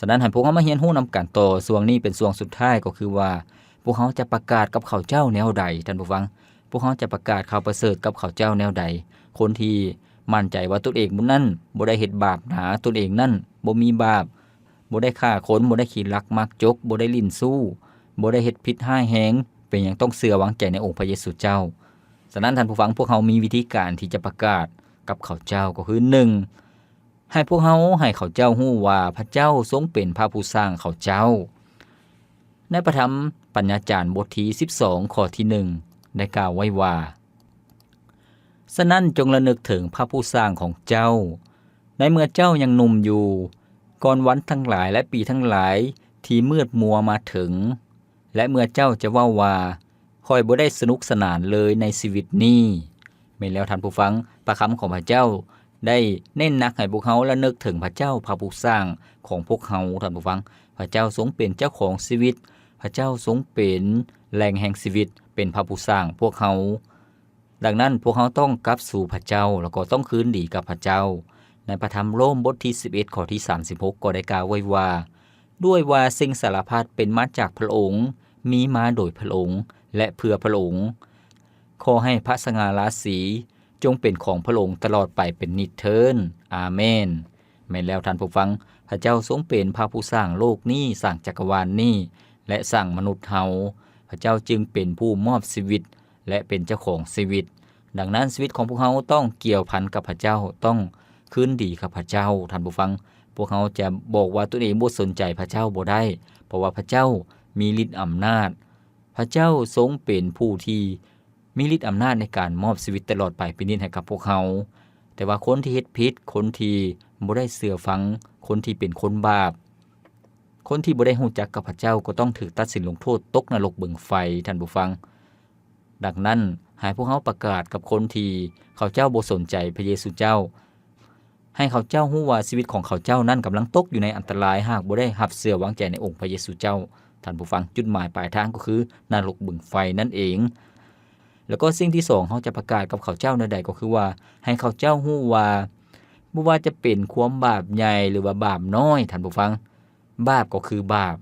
ສະນັ້ນ ໃຫ້ພວກເຮົາມາຮຽນຮູ້ນຳກັນຕໍ່. ຊ່ວງນີ້ເປັນຊ່ວງສຸດທ້າຍ, ກໍຄືວ່າພວກເຮົາຈະປະກາດກັບເຂົາເຈົ້າແນວໃດ, ທ່ານຜູ້ຟັງ? ພວກເຮົາຈະປະກາດຂ່າວປະເສີດກັບເຂົາເຈົ້າແນວໃດ? ຄົນທີ່ໝັ້ນໃຈວ່າຕົນເອງນັ້ນບໍ່ໄດ້ເຮັດບາບໜາ, ຕົນເອງນັ້ນບໍ່ມີບາບ, ບໍ່ໄດ້ຂ້າຄົນ, ບໍ່ໄດ້ຂີ້ລັກມັກຈົກ, ບໍ່ໄດ້ຫຼິ້ນຊູ້, ບໍ່ໄດ້ເຮັດຜິດຮ້າຍແຮງ, ເປັນຫຍັງຕ້ອງເຊື່ອວາງໃຈໃນອົງພະເຢຊູເຈົ້າ? ສະນັ້ນທ່ານຜູ້ຟັງ, ພວກເຮົາມີວິທີການທີ່ຈະປະກາດກັບເຂົາເຈົ້າ, ກໍຄື ໜຶ່ງ ໃຫ້ພວກເຮົາ, ໃຫ້ເຂົາເຈົ້າຮູ້ວ່າພະເຈົ້າຊົງເປັນພະຜູ້ສ້າງເຂົາເຈົ້າ. ໃນພະທຳປັນຍາຈານບົດທີສິບສອງ ຂໍ້ທີໜຶ່ງ ໄດ້ກ່າວໄວ້ວ່າ, ສະນັ້ນ ຈົ່ງລະນຶກເຖິງພະຜູ້ສ້າງຂອງເຈົ້າ ໃນເມື່ອເຈົ້າຍັງໜຸ່ມຢູ່, ກ່ອນວັນທັງຫຼາຍ ແລະ ປີທັງຫຼາຍທີ່ມືດມົວມາເຖິງ, ແລະ ເມື່ອເຈົ້າຈະເວົ້າວ່າ, ຂ້ອຍບໍ່ໄດ້ສະໜຸກສະໜານເລີຍໃນຊີວິດນີ້. ແມ່ນແລ້ວທ່ານຜູ້ຟັງ, ພະຄຳຂອງພະເຈົ້າໄດ້ເນັ້ນໜັກໃຫ້ພວກເຮົາລະນຶກເຖິງພະເຈົ້າ, ພະຜູ້ສ້າງຂອງພວກເຮົາ, ທ່ານຜູ້ຟັງ. ພະເຈົ້າຊົງເປັນເຈົ້າຂອງຊີວິດ, ພະເຈົ້າຊົງເປັນແຫຼ່ງແຫ່ງຊີວິດ, ເປັນພະຜູ້ສ້າງພວກເຮົາ. ດັ່ງນັ້ນ, ພວກເຮົາຕ້ອງກັບສູ່ພະເຈົ້າ ແລ້ວກໍຕ້ອງຄືນດີກັບພະເຈົ້າ. ໃນພະທຳໂລມບົດທີສິບເອັດ ຂໍ້ທີສາມສິບຫົກ ກໍໄດ້ກ່າວໄວ້ວ່າ, ດ້ວຍວ່າສິ່ງສາລະພັດເປັນມາຈາກພະອົງ, ມີມາໂດຍພະອົງ ແລະ ເພື່ອພະອົງ. ຂໍໃຫ້ພະສະຫງ່າລາສີ ຈົ່ງເປັນຂອງພະອົງຕະຫຼອດໄປເປັນນິດເທີນ. ອາເມນ. ແມ່ນແລ້ວທ່ານຜູ້ຟັງ, ພະເຈົ້າຊົງເປັນພະຜູ້ສ້າງໂລກນີ້, ສ້າງຈັກກະວານນີ້ ແລະ ສ້າງມະນຸດເຮົາ. ພະເຈົ້າຈຶ່ງເປັນຜູ້ມອບຊີວິດ ແລະ ເປັນເຈົ້າຂອງຊີວິດ. ດັ່ງນັ້ນ, ຊີວິດຂອງພວກເຮົາຕ້ອງກ່ຽວພັນກັບພະເຈົ້າ, ຕ້ອງຄືນດີກັບພະເຈົ້າ. ທ່ານຜູ້ຟັງ, ພວກເຮົາຈະບອກວ່າຕົນເອງບໍ່ສົນໃຈພະເຈົ້າບໍ່ໄດ້, ເພາະວ່າພະເຈົ້າມີລິດອຳນາດ. ພະເຈົ້າຊົງເປັນຜູ້ທີ່ມີລິດອຳນາດໃນການມອບຊີວິດຕະຫຼອດໄປເປັນນິດໃຫ້ກັບພວກເຮົາ. ແຕ່ວ່າຄົນທີ່ເຮັດຜິດ, ຄົນທີ່ບໍ່ໄດ້ເຊື່ອຟັງ, ຄົນທີ່ເປັນຄົນບາບ, ຄົນທີ່ບໍ່ໄດ້ຮູ້ຈັກກັບພະເຈົ້າ ກໍຕ້ອງຖືກຕັດສິນລົງໂທດຕົກນະລົກເບິ່ງໄຟ, ທ່ານຜູ້ຟັງ. ດັ່ງນັ້ນ, ໃຫ້ພວກເຮົາປະກາດກັບຄົນທີ່ເຂົາເຈົ້າບໍ່ສົນໃຈພະເຢຊູເຈົ້າ, ໃຫ້ເຂົາເຈົ້າຮູ້ວ່າຊີວິດຂອງເຂົາເຈົ້ານັ້ນກຳລັງຕົກຢູ່ໃນອັນຕະລາຍ ຫາກບໍ່ໄດ້ຮັບເຊື່ອວາງໃຈໃນອົງພະເຢຊູເຈົ້າ. ທ່ານຜູ້ຟັງ, ຈຸດໝາຍປາຍທາງກໍຄືນະລົກເບິ່ງໄຟນັ້ນເອງ. ແລ້ວກໍສິ່ງທີສອງ, ເຮົາຈະປະກາດກັບເຂົາເຈົ້າແນວໃດ? ກໍຄືວ່າໃຫ້ເຂົາເຈົ້າຮູ້ວ່າ ບໍ່ວ່າຈະເປັນຄວາມບາບໃຫຍ່ ຫຼືວ່າບາບນ້ອຍ, ທ່ານຜູ້ຟັງ, ບາບກໍຄືບາບ.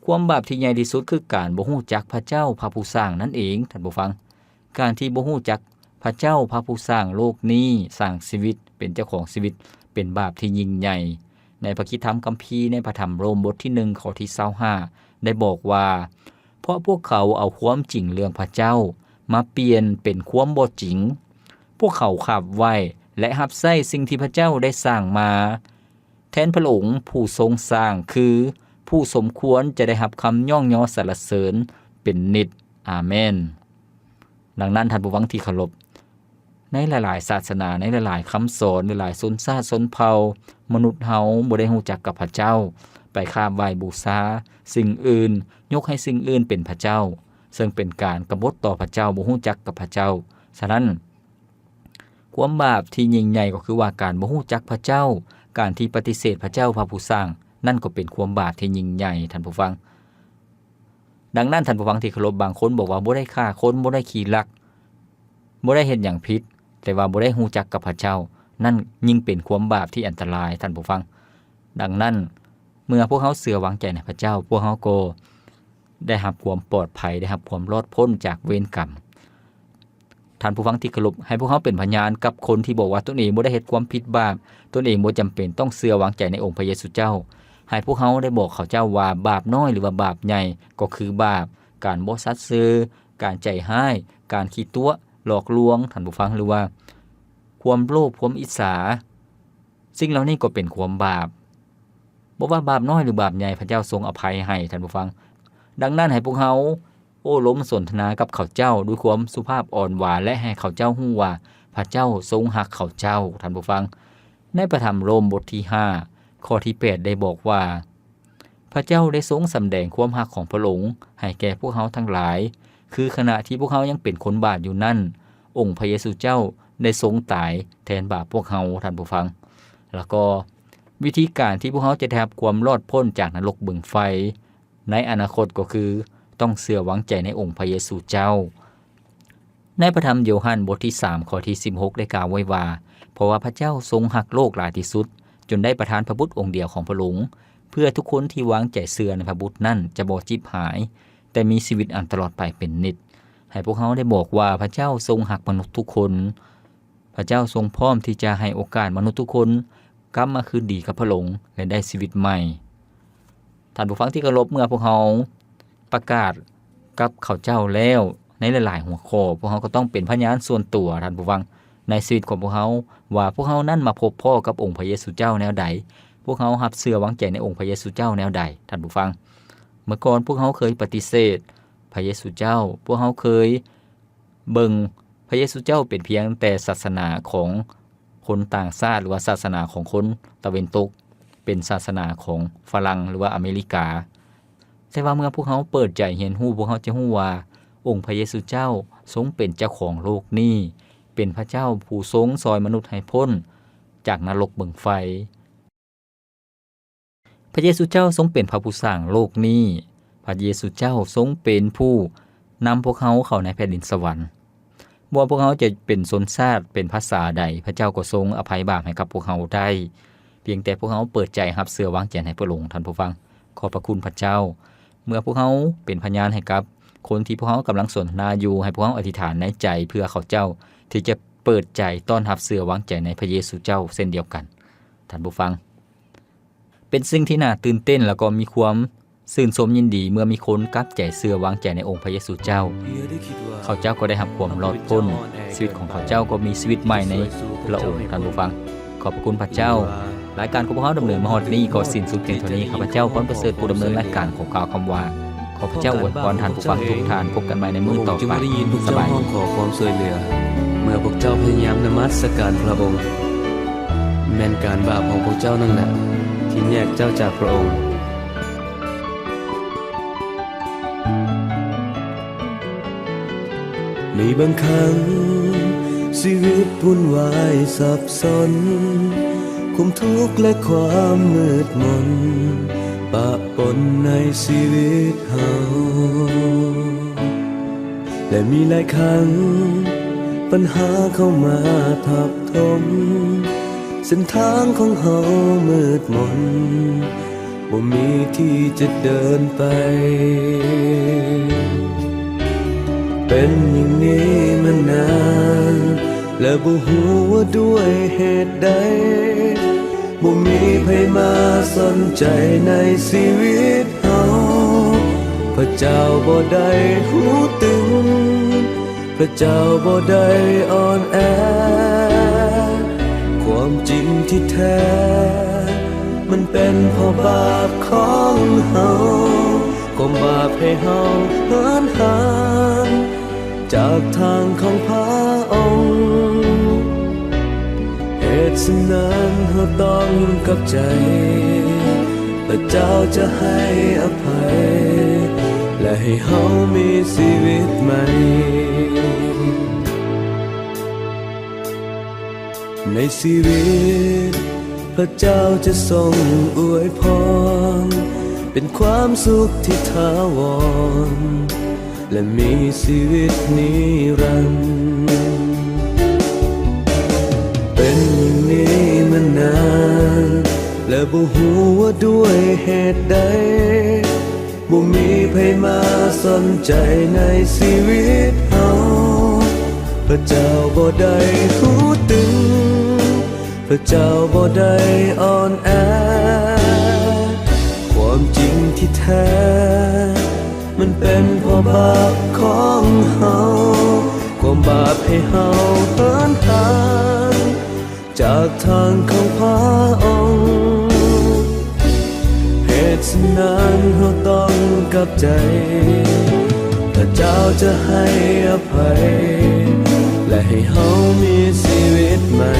ຄວາມບາບທີ່ໃຫຍ່ທີ່ສຸດຄືການບໍ່ຮູ້ຈັກພະເຈົ້າພະຜູ້ສ້າງນັ້ນເອງ, ທ່ານຜູ້ຟັງ. ການທີ່ບໍ່ຮູ້ຈັກພະເຈົ້າພະຜູ້ສ້າງໂລກນີ້, ສ້າງຊີວິດ, ເປັນເຈົ້າຂອງຊີວິດ, ເປັນບາບທີ່ຍິ່ງໃຫຍ່. ໃນພະຄຣິສຕະທຳຄຳພີ, ໃນພະທຳໂຣມບົດທີໜຶ່ງ ຂໍ້ທີຊາວຫ້າ ໄດ້ບອກວ່າ, ເພາະພວກເຂົາເອົາຄວາມຈິງເລື່ອງພະເຈົ້າມາປ່ຽນເປັນຄວາມບໍ່ຈິງ. ພວກເຂົາຂາບໄຫວ້ ແລະ ຮັບໃຊ້ສິ່ງທີ່ພະເຈົ້າໄດ້ສ້າງມາ ແທນພະອົງຜູ້ຊົງສ້າງ, ຄືຜູ້ສົມຄວນຈະໄດ້ຮັບຄຳຍ້ອງຍໍສັນລະເສີນເປັນນິດ. ອາເມນ. ດັ່ງນັ້ນ, ທ່ານຜູ້ຟັງທີ່ເຄົາລົບ, ໃນຫຼາຍໆສາສະໜາ, ໃນຫຼາຍໆຄຳສອນ, ຫຼາຍໆຊົນຊາດຊົນເຜົ່າ, ມະນຸດເຮົາບໍ່ໄດ້ຮູ້ຈັກກັບພະເຈົ້າ, ໄປຂາບໄຫວ້ບູຊາສິ່ງອື່ນ, ຍົກໃຫ້ສິ່ງອື່ນເປັນພະເຈົ້າ, ເຊິ່ງເປັນການກະບົດຕໍ່ພະເຈົ້າ, ບໍ່ຮູ້ຈັກກັບພະເຈົ້າ. ສະນັ້ນ, ຄວາມບາບທີ່ຍິ່ງໃຫຍ່ກໍຄືວ່າການບໍ່ຮູ້ຈັກພະເຈົ້າ, ການທີ່ປະຕິເສດພະເຈົ້າພະຜູ້ສ້າງ, ນັ້ນກໍເປັນຄວາມບາບທີ່ຍິ່ງໃຫຍ່, ທ່ານຜູ້ຟັງ. ດັ່ງນັ້ນ, ທ່ານຜູ້ຟັງທີ່ເຄົາລົບ, ບາງຄົນບອກວ່າບໍ່ໄດ້ຂ້າຄົນ, ບໍ່ໄດ້ຂີ້ລັກ, ບໍ່ໄດ້ເຮັດຫຍັງຜິດ, ແຕ່ວ່າບໍ່ໄດ້ຮູ້ຈັກກັບພະເຈົ້າ, ນັ້ນຍິ່ງເປັນຄວາມບາບທີ່ອັນຕະລາຍ, ທ່ານຜູ້ຟັງ. ດັ່ງນັ້ນ, ເມື່ອພວກເຮົາເຊື່ອວາງໃຈໃນພະເຈົ້າ, ພວກເຮົາກໍໄດ້ຮັບຄວາມປອດໄພ, ໄດ້ຮັບຄວາມລອດພົ້ນຈາກເວນກຳ. ທ່ານຜູ້ຟັງທີ່ເຄົາລົບ, ໃຫ້ພວກເຮົາເປັນພະຍານກັບຄົນທີ່ບອກວ່າຕົນເອງບໍ່ໄດ້ເຮັດຄວາມຜິດບາບ, ຕົນເອງບໍ່ຈຳເປັນຕ້ອງເຊື່ອວາງໃຈໃນອົງພະເຢຊູເຈົ້າ. ໃຫ້ພວກເຮົາໄດ້ບອກເຂົາເຈົ້າວ່າບາບນ້ອຍ ຫຼືວ່າບາບໃຫຍ່ກໍຄືບາບ, ການບໍ່ສັດຊື່, ການໃຈຮ້າຍ, ການຂີ້ຕົວະ, ຫຼອກລວງ, ທ່ານຜູ້ຟັງ, ຫຼືວ່າຄວາມໂລບ, ຄວາມອິດສາ. ສິ່ງເຫຼົ່ານີ້ກໍເປັນຄວາມບາບ. ບໍ່ວ່າບາບນ້ອຍ ຫຼື ບາບໃຫຍ່, ພະເຈົ້າຊົງອະໄພໃຫ້, ທ່ານຜູ້ຟັງ. ດັ່ງນັ້ນ, ໃຫ້ພວກເຮົາ ໂອ້ລົມສົນທະນາກັບເຂົາເຈົ້າດ້ວຍຄວາມສຸພາບອ່ອນຫວານ ແລະ ໃຫ້ເຂົາເຈົ້າຮູ້ວ່າພະເຈົ້າຊົງຮັກເຂົາເຈົ້າ, ທ່ານຜູ້ຟັງ. ໃນພະທຳໂຣມບົດທີຫ້າ ຂໍ້ທີແປດ ໄດ້ບອກວ່າ, ພະເຈົ້າໄດ້ຊົງສຳແດງຄວາມຮັກຂອງພະອົງໃຫ້ແກ່ພວກເຮົາທັງຫຼາຍ, ຄືຂະນະທີ່ພວກເຮົາຍັງເປັນຄົນບາບຢູ່ນັ້ນ, ອົງພະເຢຊູເຈົ້າໄດ້ຊົງຕາຍແທນບາບພວກເຮົາ, ທ່ານຜູ້ຟັງ. ແລ້ວກໍວິທີການທີ່ພວກເຮົາຈະໄດ້ຮັບຄວາມລອດພົ້ນຈາກນະລົກເບິ່ງໄຟ ໃນອະນາຄົດກໍຄືຕ້ອງເຊື່ອວາງໃຈໃນອົງພະເຢຊູເຈົ້າ. ໃນພະທຳໂຢຮັນບົດທີສາມ ຂໍ້ທີສິບຫົກ ໄດ້ກ່າວໄວ້ວ່າ, ເພາະວ່າພະເຈົ້າຊົງຮັກໂລກຫຼາຍທີ່ສຸດ, ຈົນໄດ້ປະທານພະບຸດອົງດຽວຂອງພະອົງ, ເພື່ອທຸກຄົນທີ່ວາງໃຈເຊື່ອໃນພະບຸດນັ້ນຈະບໍ່ຈິບຫາຍ, ແຕ່ມີຊີວິດອັນຕະຫຼອດໄປເປັນນິດ. ໃຫ້ພວກເຮົາໄດ້ບອກວ່າພະເຈົ້າຊົງຮັກມະນຸດທຸກຄົນ. ພະເຈົ້າຊົງພ້ອມທີ່ຈະໃຫ້ໂອກາດມະນຸດທຸກຄົນກັບມາຄືນດີກັບພະອົງ ແລະ ໄດ້ຊີວິດໃໝ່. ທ່ານຜູ້ຟັງທີ່ເຄົາລົບ, ເມື່ອພວກເຮົາປະກາດກັບເຂົາເຈົ້າແລ້ວໃນຫຼາຍໆຫົວຂໍ້, ພວກເຮົາກໍຕ້ອງເປັນພະຍານສ່ວນຕົວ, ທ່ານຜູ້ຟັງ, ໃນຊີວິດຂອງພວກເຮົາ, ວ່າພວກເຮົານັ້ນມາພົບພໍ້ກັບອົງພະເຢຊູເຈົ້າແນວໃດ, ພວກເຮົາຮັບເຊື່ອວາງໃຈໃນອົງພະເຢຊູເຈົ້າແນວໃດ, ທ່ານຜູ້ຟັງ. ເມື່ອກ່ອນພວກເຮົາເຄີຍປະຕິເສດພະເຢຊູເຈົ້າ, ພວກເຮົາເຄີຍ ເບິ່ງພະເຢຊູເຈົ້າເປັນພຽງແຕ່ສາສະໜາຂອງຄົນຕ່າງຊາດ ຫຼືວ່າສາສະໜາຂອງຄົນຕາເວັນຕົກ, ເປັນສາສະໜາຂອງຝຣັ່ງ ຫຼືວ່າອາເມລິກາ. ແຕ່ວ່າເມື່ອພວກເຮົາເປີດໃຈຮຽນຮູ້, ພວກເຮົາຈະຮູ້ວ່າອົງພະເຢຊູເຈົ້າຊົງເປັນເຈົ້າຂອງໂລກນີ້, ເປັນພະເຈົ້າຜູ້ຊົງຊ່ອຍມະນຸດໃຫ້ພົ້ນຈາກນະລົກເບິ່ງໄຟ. ພະເຢຊູເຈົ້າຊົງເປັນພະຜູ້ສ້າງໂລກນີ້. ພະເຢຊູເຈົ້າຊົງເປັນຜູ້ນຳພວກເຮົາເຂົ້າໃນແຜ່ນດິນສະຫວັນ. ບໍ່ວ່າພວກເຮົາຈະເປັນຊົນຊາດ, ເປັນພາສາໃດ, ພະເຈົ້າກໍຊົງອະໄພບາບໃຫ້ກັບພວກເຮົາໄດ້. ພຽງແຕ່ພວກເຮົາເປີດໃຈຮັບເຊື່ອວາງໃຈໃນພະອົງ, ທ່ານຜູ້ຟັງ. ຂອບພະຄຸນພະເຈົ້າ. ເມື່ອພວກເຮົາເປັນພະຍານໃຫ້ກັບຄົນທີ່ພວກເຮົາກຳລັງສົນທະນາຢູ່, ໃຫ້ພວກເຮົາອະທິຖານໃນໃຈເພື່ອເຂົາເຈົ້າທີ່ຈະເປີດໃຈຕ້ອນຮັບເຊື່ອວາງໃຈໃນພະເຢຊູເຈົ້າເຊັ່ນດຽວກັນ. ທ່ານຜູ້ຟັງ, ເປັນສິ່ງທີ່ໜ້າຕື່ນເຕັ້ນ ແລ້ວກໍມີຄວາມຊື່ນຊົມຍິນດີ ເມື່ອມີຄົນກັບໃຈເຊື່ອວາງໃຈໃນອົງພະເຢຊູເຈົ້າ. ເຂົາເຈົ້າກໍໄດ້ຮັບຄວາມລອດພົ້ນ, ຊີວິດຂອງເຂົາເຈົ້າກໍມີຊີວິດໃໝ່ໃນພະອົງ. ທ່ານຜູ້ຟັງ, ຂອບພະຄຸນພະເຈົ້າ. ລາຍການຂອງພວກເຮົາດຳເນີນມາຮອດນີ້ກໍສິ້ນສຸດພຽງເທົ່ານີ້. ຂ້າພະເຈົ້າ ພອນປະເສີດ ຜູ້ດຳເນີນລາຍການ ຂໍກ່າວຄຳວ່າ ຂໍພະເຈົ້າອວຍພອນທ່ານຜູ້ຟັງທຸກທ່ານ. ພົບກັນໃໝ່ໃນມື້ຕໍ່ໄປ. ສະບາຍດີ. ເຈົ້າຮ້ອງຂໍຄວາມຊ່ວຍເຫຼືອ ເມື່ອພວກເຈົ້າພະຍາຍາມນະມັດສະການພະອົງ. ແມ່ນການບາບຂອງພວກເຈົ້ານັ້ນແຫຼະ ທີ່ແຍກເຈົ້າຈາກພະອົງ. ໃນບາງຄັ້ງ ຊີວິດວຸ່ນວາຍສັບສົນ, ຄວາມທຸກ ແລະ ຄວາມມືດມົນ ປະປົນໃນຊີວິດເຮົາ ແລະ ມີຫຼາຍຄັ້ງ ບັນຫາເຂົ້າມາທັບ ທົມ, ເສັ້ນທາງຂອງເຮົາມືດມົນ ບໍ່ມີທີ່ຈະເດີນໄປ. ເປັນຢ່າງນີ້ມານານ ແລະ ບໍ່ຮູ້ວ່າດ້ວຍເຫດໃດ ບໍ່ມີໃຜມາສົນໃຈໃນຊີວິດເຮົາ. ພະເຈົ້າບໍ່ໄດ້ຫູຕຶງ ພະເຈົ້າບໍ່ໄດ້ອ່ອນແອ. ຄວາມຈິງທີ່ແທ້ ມັນເປັນເພາະບາບຂອງເຮົາ, ຄວາມບາບໃຫ້ເຮົາເຫີນຫ່າງຈາກທາງຂອງພະອົງ. ເຫດສະນັ້ນເຮົາຕ້ອງກັບໃຈ, ພະເຈົ້າຈະໃຫ້ອະໄພ ແລະ ໃຫ້ເຮົາມີຊີວິດໃໝ່. ໃນຊີວິດ ພະເຈົ້າຈະຊົງອວຍພອນ ເປັນຄວາມສຸກທີ່ຖາວອນ ແລະ ມີຊີວິດນິລັນ. ເປັນຢ່າງນີ້ມານານ ແລະ ບໍ່ຮູ້ວ່າດ້ວຍເຫດໃດ ບໍ່ມີໃຜມາສົນໃຈໃນຊີວິດເຮົາ. ພະເຈົ້າບໍ່ໄດ້ຫູຕຶງ ພະເຈົ້າບໍ່ໄດ້ອ່ອນແອ. ຄວາມຈິງທີ່ແທ້ ມັນເປັນເພາະບາບຂອງເຮົາ, ຄວາມບາບໃຫ້ເຮົາເຫີນຫ່າງຈາກທາງຂອງພະອົງ. ເຫດສະນັ້ນເຮົາຕ້ອງກັບໃຈ, ພະເຈົ້າຈະໃຫ້ອະໄພ ແລະ ໃຫ້ເຮົາມີຊີວິດໃໝ່.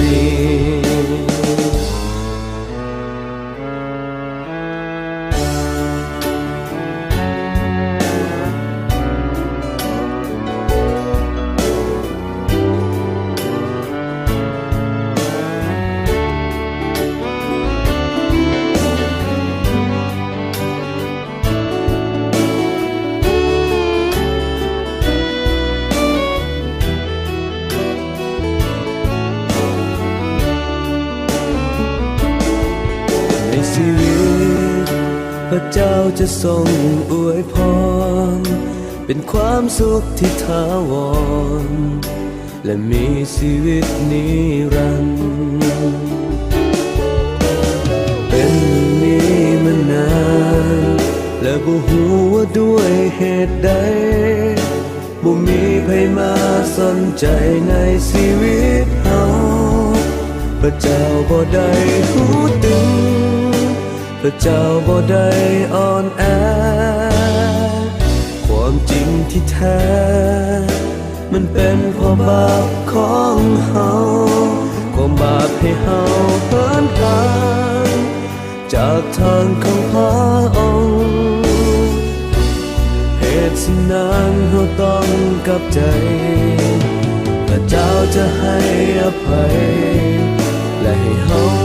ໃນຊີວິດ ພະເຈົ້າຈະຊົງອວຍພອນ ເປັນຄວາມສຸກທີ່ຖາວອນ ແລະ ມີຊີວິດນິລັນ. ເປັນນີ້ມານານ ແລະ ບໍ່ຮູ້ວ່າດ້ວຍເຫດໃດ ບໍ່ມີໃຜມາສົນໃຈໃນຊີວິດເຮົາ. ພະເຈົ້າບໍ່ໄດ້ຫູຕຶງ ພະເຈົ້າບໍ່ໄດ້ອ່ອນແອ. ຄວາມຈິງທີ່ແທ້ ມັນເປັນເພາະບາບຂອງເຮົາ, ຄວາມບາບໃຫ້ເຮົາເຫີນຫ່າງຈາກທາງຂອງພະອົງ. ເຫດສະນັ້ນເຮົາຕ້ອງກັບໃຈ, ພະເຈົ້າຈະໃຫ້ອະໄພ ແລະ ໃຫ້ເຮົາ